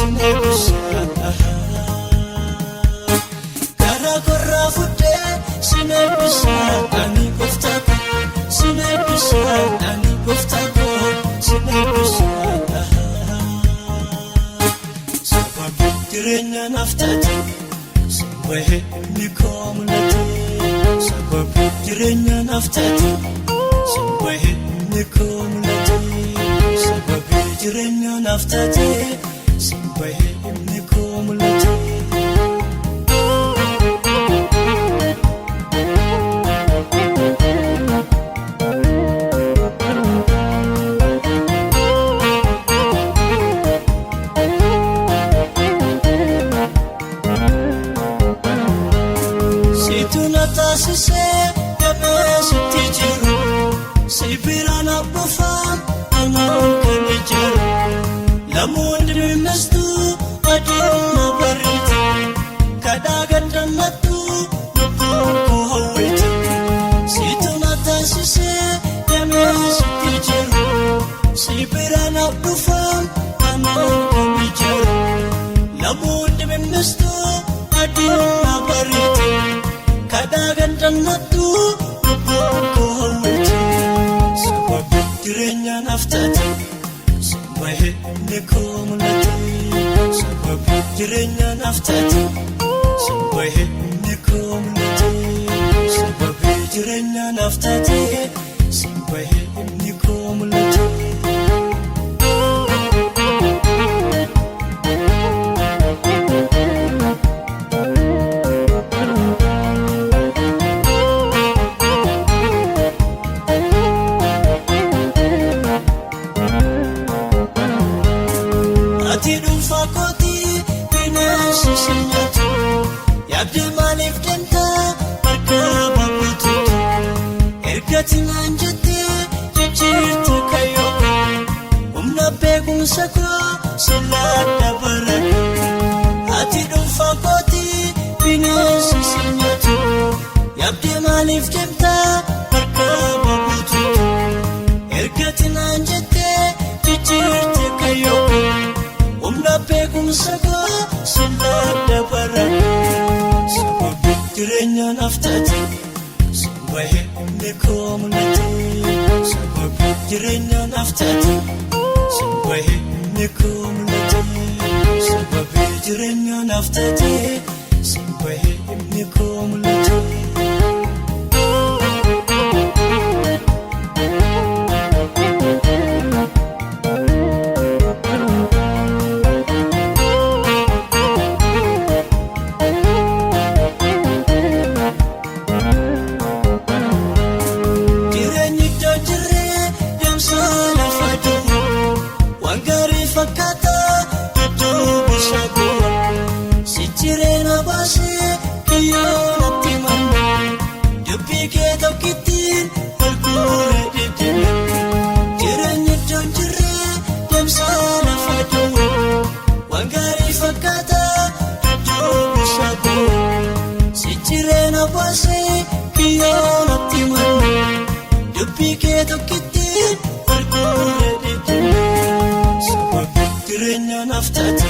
sin eebbisa. Karaa korraa fuudhee sin eebbisa ani gooftaa koo sin eebbisa ani gooftaa koo sin eebbisa. Sababii jireenya naaf taate sin bahee inni koo mul'ate. Sababii jireenya naaf taate sin bahee inni koo mul'ate. Sababii jireenya naaf taate sin bahee inni koo mul'ate. Situ na taasisee gameessitti jiru si bira na dhufaan anaan kan ijaaru namoonni dhimmistu adeema bariiti kadhaa gandannattu lubbuun koo hawwiti. Situ na taasisee gameessitti jiru si bira na dhufaan anaan kan ijaaru namoonni dhimmistu adeema bariiti. Kadhaa gandannattu lubbuun koo hawwiti. Sababii jireenya naaf taate sin bahee inni koo mul'ate. Sababii jireenya naaf taate sin bahee inni koo mul'ate. Sababii jireenya naaf taate sin bahee inni koo mul'ate. Ati dhuunfaa kootii bineensi si nyaatu yaabdee maaliif deemta harka babbatuutu ergati naan jettee jijjiirte kayyoo humna beekumsa koo sillaa dabaladhu. Ati dhuunfaa kootii bineensi si nyaatu yaabdee maaliif deemta harka babbatuutu ergati naan jettee jijjiirte kayyoo. Humna beekumsa koo sillaa dabaladhu. Sababii jireenya naaf taate sin bahee inni koo mul'ate. Sababii jireenya naaf taate sin bahee inni koo mul'ate. Sababii jireenya naaf taate sin bahee inni koo mul'ate. Jireenyi iddoo jirree deemsa lafa duwwaa waan gaarii fakkaata dudduuba isaa gola. Si jireenya baasee kiyyoo natti manna dubbii kee tokkittiin ol guuree diddiime. Jireenyi iddoo jirree deemsa lafa duwwaa waan gaarii fakkaata dudduuba isaa gola. Si jireenya baasee kiyyoo natti manna. Dubbii kee tokkittiin ol guuree diddiime. Sababii jireenya naaf taate